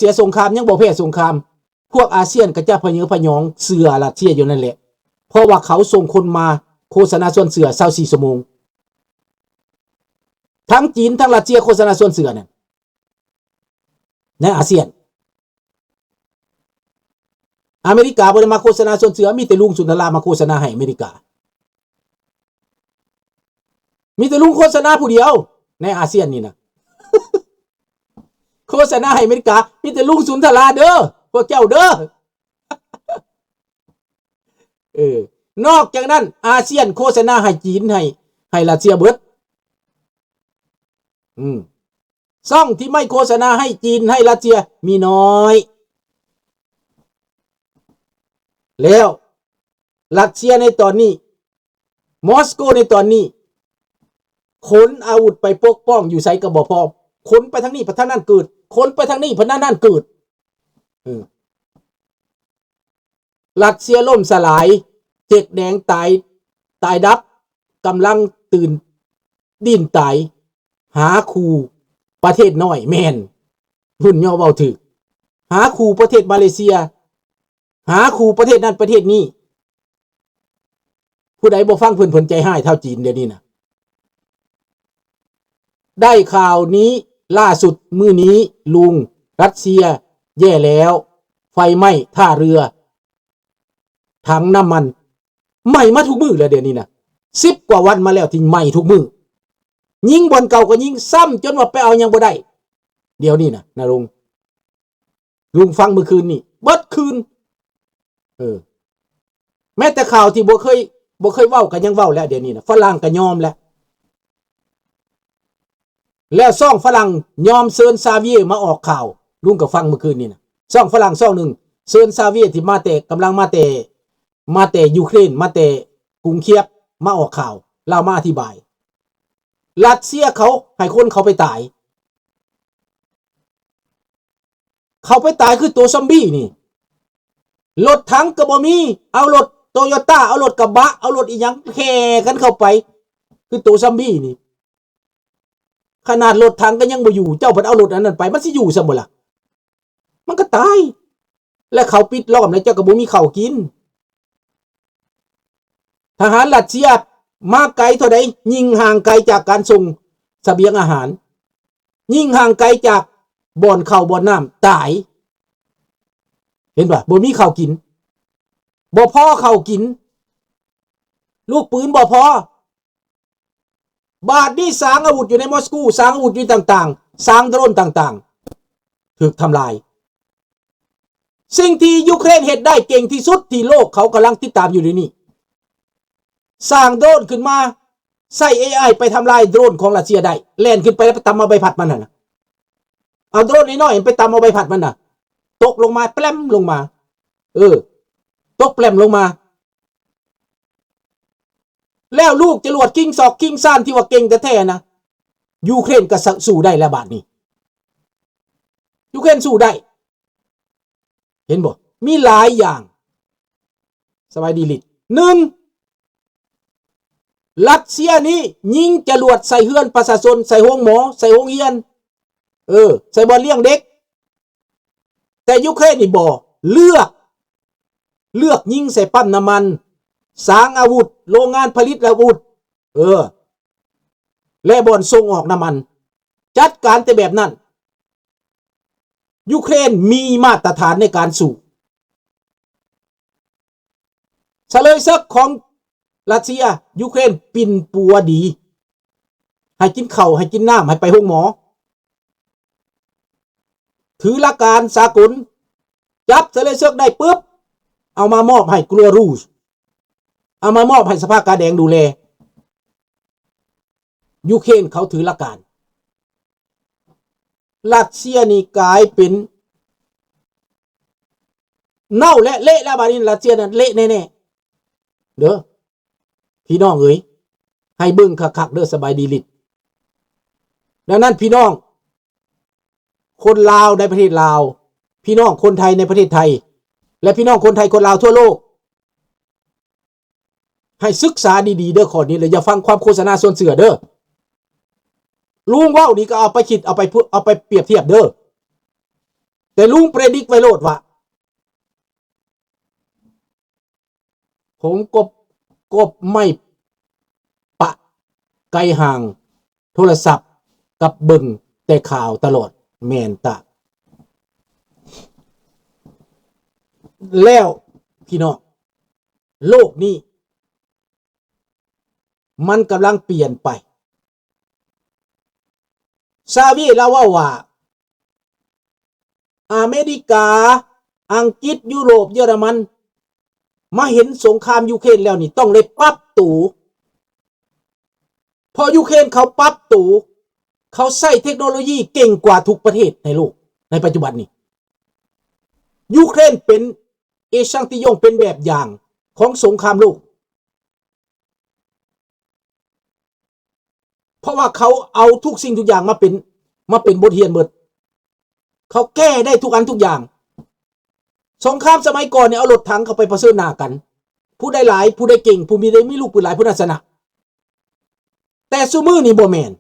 ເສຍສົງຄາມ ຍັງບໍ່ແພ້ສົງຄາມ ພວກອາຊຽນກໍຈະພະເຍີພະຍອງເຊື່ອຣັດເຊຍຢູ່ນັ້ນແຫຼະ ເພາະວ່າເຂົາສົ່ງຄົນມາໂຄສະນາຊວນເຊື່ອຊາວສີ່ຊົ່ວໂມງ. ທັງຈີນ ທັງຣັດເຊຍໂຄສະນາຊວນເຊື່ອນັ້ນ ໃນອາຊຽນ. ອາເມລິກາບໍ່ໄດ້ມາໂຄສະນາຊວນເຊື່ອ ມີແຕ່ລຸງສຸນທະລາມາໂຄສະນາໃຫ້ອາເມລິກາ. ມີແຕ່ລຸງໂຄສະນາຜູ້ດຽວໃນອາຊຽນນີ້ນະ ໂຄສະນາໃຫ້ອາເມລິກາ ມີແຕ່ລຸງສຸນທະລາເດີ ພວກເຈົ້າເດີ. ເອີ ນອກຈາກນັ້ນ ອາຊຽນໂຄສະນາໃຫ້ຈີນ ໃຫ້ ໃຫ້ຣັດເຊຍເບິດ. ອືມ ຊ່ອງທີ່ໄມ່ໂຄສະນາໃຫ້ຈີນ ໃຫ້ຣັດເຊຍມີນ້ອຍ. ແລ້ວຣັດເຊຍໃນຕອນນີ້ ມອສໂກໃນຕອນນີ້ ຂົນອາວຸດໄປປົກປ້ອງຢູ່ໃສກໍບໍ່ພໍ ຂົນໄປທາງນີ້ ໄປທາງນັ້ນເກີດ ຂົນໄປທາງນີ້ ໄປທາງນັ້ນເກີດ. ເອີ ຣັດເຊຍລົ້ມສະຫຼາຍ ເຈັກແດງຕາຍ ຕາຍດັບ ກຳລັງຕື່ນດີ້ນຕາຍ ຫາຄູ່ປະເທດນ້ອຍ ແມ່ນ ຮຸ່ນຍໍເວົ້າຖືກ ຫາຄູ່ປະເທດມາເລເຊຍ ຫາຄູ່ປະເທດນັ້ນປະເທດນີ້. ຜູ້ໃດບໍ່ຟັງເພິ່ນ ເພິ່ນໃຈຮ້າຍເທົ່າຈີນດຽວນີ້ນະ. ໄດ້ຂ່າວນີ້ລ່າສຸດມື້ນີ້ ລຸງ ຣັດເຊຍແຍ່ແລ້ວ ໄຟໄໝ້ທ່າເຮືອ ຖັງນ້ຳມັນ ໄໝ້ມາທຸກມື້ແລ້ວດຽວນີ້ນະ ສິບກວ່າວັນມາແລ້ວທີ່ໄໝ້ທຸກມື້ ຍິງບ່ອນເກົ່າກໍຍິງ ຊ້ຳຈົນວ່າໄປເອົາຫຍັງບໍ່ໄດ້ ດຽວນີ້ນະ ນະລຸງ. ລຸງຟັງມື້ຄືນນີ້ເບິດຄືນ. ເອີ ແມ້ແຕ່ຂ່າວທີ່ບໍ່ເຄີຍ ບໍ່ເຄີຍເວົ້າກໍຍັງເວົ້າແລ້ວ ດຽວນີ້ນະ ຝຣັ່ງກໍຍອມແລ້ວ. ແລ້ວຊ່ອງຝຣັ່ງຍອມເຊີນຊາເວຍມາອອກຂ່າວ ລຸງກໍຟັງມື້ຄືນນີ້ນະ ຊ່ອງຝຣັ່ງຊ່ອງໜຶ່ງເຊີນຊາເວຍທີ່ມາແຕ່ ກຳລັງມາແຕ່ ມາແຕ່ຢູເຄຣນ ມາແຕ່ກຸງຄຽບ ມາອອກຂ່າວ ລາວມາອະທິບາຍ ຣັດເຊຍເຂົາໃຫ້ຄົນເຂົາໄປຕາຍ ເຂົາໄປຕາຍຄືໂຕຊອມບີ້ນີ້ ລົດຖັງກໍບໍ່ມີ ເອົາລົດໂຕໂຍຕ້າ ເອົາລົດກະບະ ເອົາລົດອີ່ຫຍັງແຫ່ກັນເຂົ້າໄປ ຄືໂຕຊອມບີ້ນີ້ ຂະໜາດລົດຖັງກໍຍັງບໍ່ຢູ່ ເຈົ້າພັດເອົາລົດອັນນັ້ນໄປ ມັນຊິຢູ່ຊ້ຳບໍ່ລະ? ມັນກໍຕາຍ ແລະເຂົາປິດລ້ອມແລ້ວ ເຈົ້າກໍບໍ່ມີເຂົ້າກິນ. ທະຫານຣັດເຊຍມາໄກເທົ່າໃດ ຍິ່ງຫ່າງໄກຈາກການສົ່ງສະບຽງອາຫານ ຍິ່ງຫ່າງໄກຈາກບ່ອນເຂົ້າບ່ອນນ້ຳ ຕາຍ. ເຫັນບໍ່? ບໍ່ມີເຂົ້າກິນ ບໍ່ພໍເຂົ້າກິນ ລູກປືນບໍ່ພໍ. ບາດນີ້ສາງອາວຸດຢູ່ໃນມອສກູ ສາງອາວຸດຢູ່ຕ່າງໆ ສາງໂດຣນຕ່າງໆ ຖືກທຳລາຍ. ສິ່ງທີ່ຢູເຄຣນເຮັດໄດ້ເກັ່ງທີ່ສຸດທີ່ໂລກເຂົາກຳລັງຕິດຕາມຢູ່ດຽວນີ້ ສ້າງໂດຣນຂຶ້ນມາ ໃຊ້ເອໄອໄປທຳລາຍໂດຣນຂອງຣັດເຊຍໄດ້ ແລ່ນຂຶ້ນໄປແລ້ວໄປຕຳເອົາໃບພັດມັນຫັ້ນນະ ເອົາໂດຣນນ້ອຍໆໄປຕຳເອົາໃບພັດມັນນະ ຕົກລົງມາ ແປມລົງມາ ເອີ ຕົກແປມລົງມາ. ແລ້ວລູກຈະຫຼວດຄິງຊອກຄິງຊານທີ່ວ່າເກັ່ງແທ້ໆນະ ຢູເຄຣນກໍສະ ສູ້ໄດ້ແລ້ວບາດນີ້ ຢູເຄຣນສູ້ໄດ້ ເຫັນບໍ່? ມີຫຼາຍຢ່າງ. ສະບາຍດີລິດ ໜຶ່ງ ຣັດເຊຍນີ້ຍິງຈະຫຼວດໃສ່ເຮືອນປະຊາຊົນ ໃສ່ໂຮງໝໍ ໃສ່ໂຮງຮຽນ ເອີ ໃສ່ບ່ອນລ້ຽງເດັກ. ແຕ່ຢູເຄຣນນີ້ບໍ່ ເລືອກ ເລືອກຍິງໃສ່ປ້ຳນ້ຳມັນ ສາງອາວຸດ ໂລງງານຜະລິດອາວຸດ ເອີ ແລະ ບ່ອນສົ່ງອອກນ້ຳມັນ ຈັດການແຕ່ແບບນັ້ນ. ຢູເຄຣນມີມາດຕະຖານໃນການສູ້. ສະເລີຍເສິກຂອງຣັດເຊຍ ຢູເຄຣນປິ່ນປົວດີ ໃຫ້ກິນເຂົ້າ ໃຫ້ກິນນ້ຳ ໃຫ້ໄປໂຮງໝໍ ຖືຫຼັກການສາກົນ. ຈັບສະເລີຍເສິກໄດ້ປຶບ ເອົາມາມອບໃຫ້ Croix Rouge ເອົາມາມອບໃຫ້ສະພາກາແດງດູແລ. ຢູເຄຣນເຂົາຖືຫຼັກການ. ຣັດເຊຍນີ້ກາຍເປັນເນົ່າແລະເລະແລ້ວ ບາດນີ້ຣັດເຊຍນັ້ນເລະແນ່ໆເດີ ພີ່ນ້ອງເອີຍ. ໃຫ້ເບິ່ງຄັກໆເດີ ສະບາຍດີລິດ. ດັ່ງນັ້ນ ພີ່ນ້ອງຄົນລາວໃນປະເທດລາວ, ພີ່ນ້ອງຄົນໄທໃນປະເທດໄທ ແລະ ພີ່ນ້ອງຄົນໄທຄົນລາວທົ່ວໂລກ, ໃຫ້ສຶກສາດີໆເດີຂໍ້ນີ້ ແລະ ຢ່າຟັງຄວາມໂຄສະນາຊວນເຊື່ອເດີ. ລຸງເວົ້ານີ້ກໍເອົາໄປຄິດ ເອົາໄປ ເອົາໄປປຽບທຽບເດີ. ແຕ່ລຸງເປຣດິກໄວ້ໂລດວ່າ ຜົມກໍ ກໍໄມ່ປະໄກຫ່າງໂທລະສັບກັບເບິ່ງແຕ່ຂ່າວຕະຫຼອດ ແມ່ນຕາ. ແລ້ວພີ່ນ້ອງ ໂລກນີ້ມັນກຳລັງປ່ຽນໄປ. ຊາເວຍລາວເວົ້າວ່າ ອາເມລິກາ, ອັງກິດ, ຢູໂຣບ, ເຢຍລະມັນ ມາເຫັນສົງຄາມຢູເຄຣນແລ້ວນີ້ ຕ້ອງໄດ້ປັບໂຕ ເພາະຢູເຄຣນເຂົາປັບໂຕ, ເຂົາໃຊ້ເທັກໂນໂລຢີເກັ່ງກວ່າທຸກປະເທດໃນໂລກໃນປັດຈຸບັນນີ້. ຢູເຄຣນເປັນເອຊັງຕິຍົງ, ເປັນແບບຢ່າງຂອງສົງຄາມໂລກ. ເພາະວ່າເຂົາເອົາທຸກສິ່ງທຸກຢ່າງມາເປັນ ມາເປັນບົດຮຽນເບິດ. ເຂົາແກ້ໄດ້ທຸກອັນທຸກຢ່າງ. ສົງຄາມສະໄໝກ່ອນນີ້ເອົາລົດຖັງເຂົ້າໄປປະເຊີນໜ້າກັນ. ຜູ້ໃດຫຼາຍ, ຜູ້ໃດເກັ່ງ, ຜູ້ມີ ໄດ້ມີລູກປືນຫຼາຍ, ຜູ້ນັ້ນຊະນະ. ແຕ່ຊຸມື້ນີ້ບໍ່ແມ່ນ.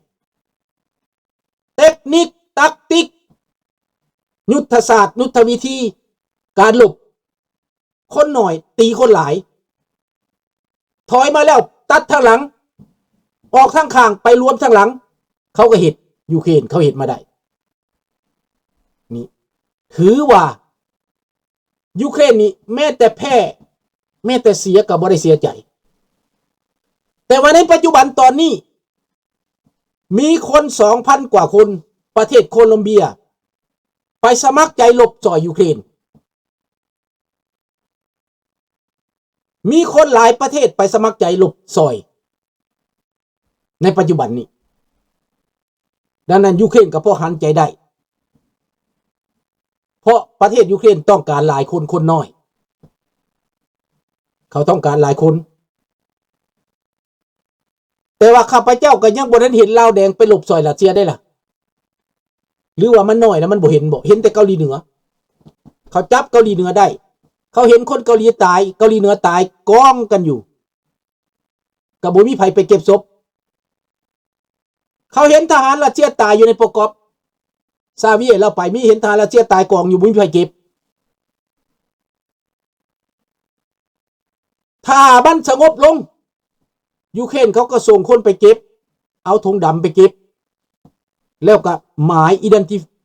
ເຕັກນິກ, ຕັກຕິກ, ຍຸດທະສາດ, ຍຸດທະວິທີການລົບ. ຄົນໜ້ອຍຕີຄົນຫຼາຍ. ຖອຍມາແລ້ວຕັດທາງຫຼັງ, ອອກທາງຂ້າງໄປລວມທາງຫຼັງ. ເຂົາກໍເຮັດ, ຢູເຄຣນເຂົາເຮັດມາໄດ້. ນີ້ຖືວ່າຢູເຄຣນນີ້ແມ້ແຕ່ແພ້, ແມ້ແຕ່ເສຍກໍບໍ່ໄດ້ເສຍໃຈ. ແຕ່ວ່າໃນປັດຈຸບັນຕອນນີ້ ມີຄົນສອງພັນກວ່າຄົນ, ປະເທດໂຄລັມເບຍ ໄປສະໝັກໃຈລົບຊ່ອຍຢູເຄຣນ. ມີຄົນຫຼາຍປະເທດໄປສະໝັກໃຈລົບຊ່ອຍໃນປັດຈຸບັນນີ້. ດັ່ງນັ້ນ ຢູເຄຣນກໍພໍຫັນໃຈໄດ້, ເພາະປະເທດຢູເຄຣນຕ້ອງການຫຼາຍຄົນ, ຄົນໜ້ອຍ, ເຂົາຕ້ອງການຫຼາຍຄົນ. ແຕ່ວ່າຂ້າພະເຈົ້າກໍຍັງບໍ່ທັນເຫັນລາວແດງໄປລົບຊ່ອຍຣັດເຊຍໄດ້ລະ. ຫຼືວ່າມັນນ້ອຍແລ້ວມັນບໍ່ເຫັນບໍ? ເຫັນແຕ່ເກົາຫຼີເໜືອ. ເຂົາຈັບເກົາຫຼີເໜືອໄດ້. ເຂົາເຫັນຄົນເກົາຫຼີຕາຍ, ເກົາຫຼີເໜືອຕາຍກອງກັນຢູ່. ກໍບໍ່ມີໃຜໄປເກັບສົບ. ເຂົາເຫັນທະຫານຣັດເຊຍຕາຍຢູ່ໃນໂປກອບ. ຊາເວຍລາວໄປ, ມີເຫັນທະຫານຣັດເຊຍຕາຍກອງຢູ່, ບໍ່ມີໃຜເກັບ. ຖ້າມັນສະຫງົບລົງ, ຢູເຄຣນເຂົາກໍສົ່ງຄົນໄປເກັບ, ເອົາຖົງດຳໄປເກັບ, ແລ້ວກໍໝາຍ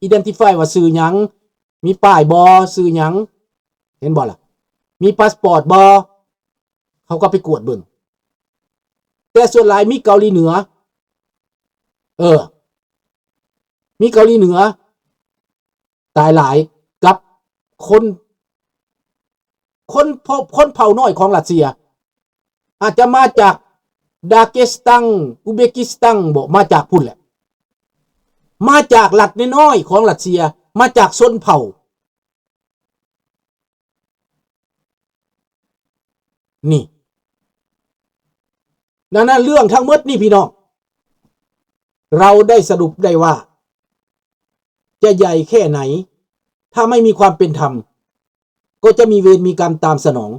identify ວ່າຊື່ຫຍັງ, ມີປ້າຍບໍ່, ຊື່ຫຍັງ, ເຫັນບໍ່ລະ? ມີພາສປອດບໍ່? ເຂົາກໍໄປກວດເບິ່ງ. ແຕ່ສ່ວນຫຼາຍມີເກົາຫຼີເໜືອ, ເອີ, ມີເກົາຫຼີເໜືອ ຕາຍຫຼາຍກັບຄົນ ຄົນເຜົ່າ ຄົນເຜົ່ານ້ອຍຂອງຣັດເຊຍ. ອາດຈະມາຈາກດາເກສຕັງ, ອຸເບກິສຕັງບໍ, ມາຈາກພຸ້ນແຫຼະ. ມາຈາກລັດນ້ອຍໆຂອງຣັດເຊຍ, ມາຈາກຊົນເຜົ່າ. ນີ້. ດັ່ງນັ້ນເລື່ອງທັງໝົດນີ້ພີ່ນ້ອງ, ເຮົາໄດ້ສະຫຼຸບໄດ້ວ່າ ຈະໃຫຍ່ແຄ່ໄຫນ, ຖ້າໄມ່ມີຄວາມເປັນທຳ, ກໍຈະມີເວນມີກຳຕາມສະໜອງ.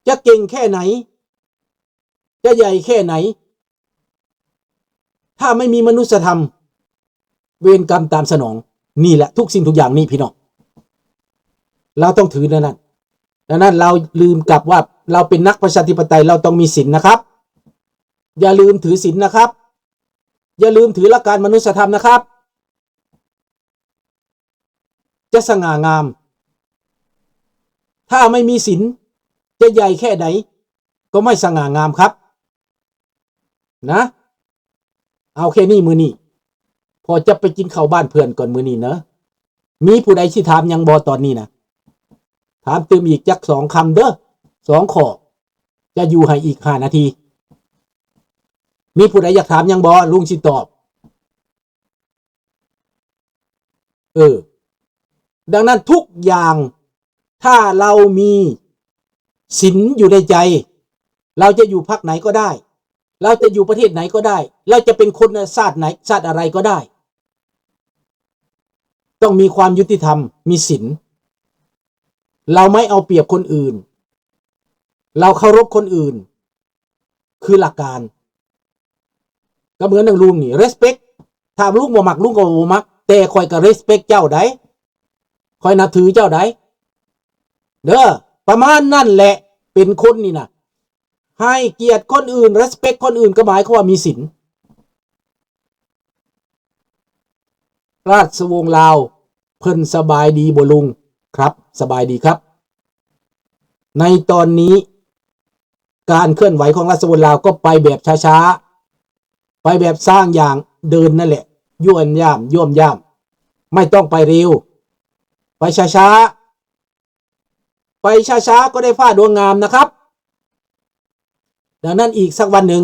ຈະເກັ່ງແຄ່ໄຫນ, ຈະໃຫຍ່ແຄ່ໄຫນ, ຖ້າໄມ່ມີມະນຸດສະທຳ, ເວນກຳຕາມສະໜອງ. ນີ້ແຫຼະ ທຸກສິ່ງທຸກຢ່າງນີ້ພີ່ນ້ອງ, ລາວຕ້ອງຖືແນວນັ້ນ. ດັ່ງນັ້ນລາວລືມກັບວ່າລາວເປັນນັກປະຊາທິປະໄຕ, ລາວຕ້ອງມີສິນນະຄັບ. ຢ່າລືມຖືສິນນະຄັບ. ຢ່າລືມຖືຫຼັກການມະນຸດສະທຳນະຄັບ. ຈະສະຫງ່າງາມ. ຖ້າໄມ່ມີສິນ, ຈະໃຫຍ່ແຄ່ໃດ, ກໍໄມ່ສະຫງ່າງາມຄັບ. ນະ, ເອົາແຄ່ນີ້ມື້ນີ້, ພໍຈະໄປກິນເຂົ້າບ້ານເພື່ອນກ່ອນມື້ນີ້ເນາະ. ມີຜູ້ໃດຊິຖາມຫຍັງບໍ່ຕອນນີ້ນະ? ຖາມຕື່ມອີກຈັກສອງຄຳເດີ້, ສອງຂໍ້, ຈະຢູ່ໃຫ້ອີກຫ້ານາທີ. ມີຜູ້ໃດຢາກຖາມຫຍັງບໍ່? ລຸງຊິຕອບ. ເອີ, ດັ່ງນັ້ນທຸກຢ່າງ ຖ້າເຮົາມີສິນຢູ່ໃນໃຈ, ເຮົາຈະຢູ່ພັກໃດກໍໄດ້, ເຮົາຈະຢູ່ປະເທດໃດກໍໄດ້, ເຮົາຈະເປັນຄົນຊາດໃດ, ຊາດອະໄລກໍໄດ້, ຕ້ອງມີຄວາມຍຸຕິທຳ, ມີສິນ. ເຮົາໄມ່ເອົາປຽບຄົນອື່ນ, ເຮົາເຄົາລົບຄົນອື່ນ, ຄືຫຼັກການ. ກໍເໝືອນດັ່ງລຸງນີ້ respect, ຖ້າລຸງບໍ່ມັກ, ລຸງກໍບໍ່ມັກ. ແຕ່ຂ້ອຍກໍ respect ເຈົ້າໃດ໋ ຂ້ອຍນັບຖືເຈົ້າໃດ໋ ເດີ ປະມານນັ້ນແຫຼະ ເປັນຄົນນີ້ນະ ໃຫ້ກຽດຄົນອື່ນ respect ຄົນອື່ນ ກໍໝາຍຄວາມວ່າມີສິນ. ລາຊະວົງລາວ ເພິ່ນສະບາຍດີບໍ່ລຸງ? ຄັບ ສະບາຍດີຄັບ. ໃນຕອນນີ້ ການເຄື່ອນໄຫວຂອງລາຊະວົງລາວກໍໄປແບບຊ້າໆ ໄປແບບຊ້າງຢ່າງເດີນນັ້ນແຫຼະ ຢ້ວມຢ້າມ ຢ້ວມຢ້າມ ໄມ່ຕ້ອງໄປເລັວ ໄປຊ້າໆ ໄປຊ້າໆ ກໍໄດ້ຟ້າດວງງາມນະຄັບ. ດັ່ງນັ້ນອີກສັກວັນໜຶ່ງ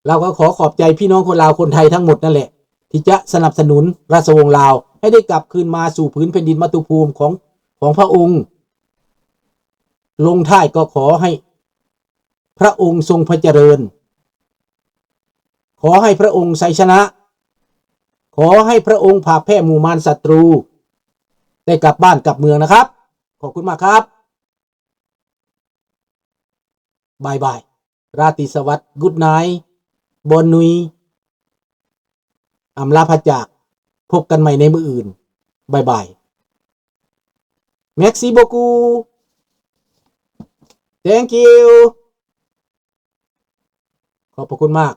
ລາວກໍຂໍຂອບໃຈພີ່ນ້ອງຄົນລາວຄົນໄທທັງໝົດນັ້ນແຫຼະ ທີ່ຈະສະໜັບສະໜູນລາຊະວົງລາວໃຫ້ໄດ້ກັບຄືນມາສູ່ພື້ນແຜ່ນດິນມາຕຸພູມຂອງ ຂອງພະອົງ. ລົງທ້າຍກໍຂໍໃຫ້ພະອົງຊົງພະຈະເລີນ, ຂໍໃຫ້ພະອົງໄຊຊະນະ, ຂໍໃຫ້ພະອົງຜາກແພ້ໝູ່ມານສັດຕູ ໄດ້ກັບບ້ານກັບເມືອງນະຄັບ. ຂອບຄຸນມາກຄັບ. ບາຍບາຍ. ລາຕີສະຫວັດ. Good night. Bonne nuit. ອຳລາພາຈາກ. ພົບກັນໃໝ່ໃນມື້ອື່ນ. ບາຍບາຍ. Merci beaucoup. Thank you. ຂອບພະຄຸນມາກ.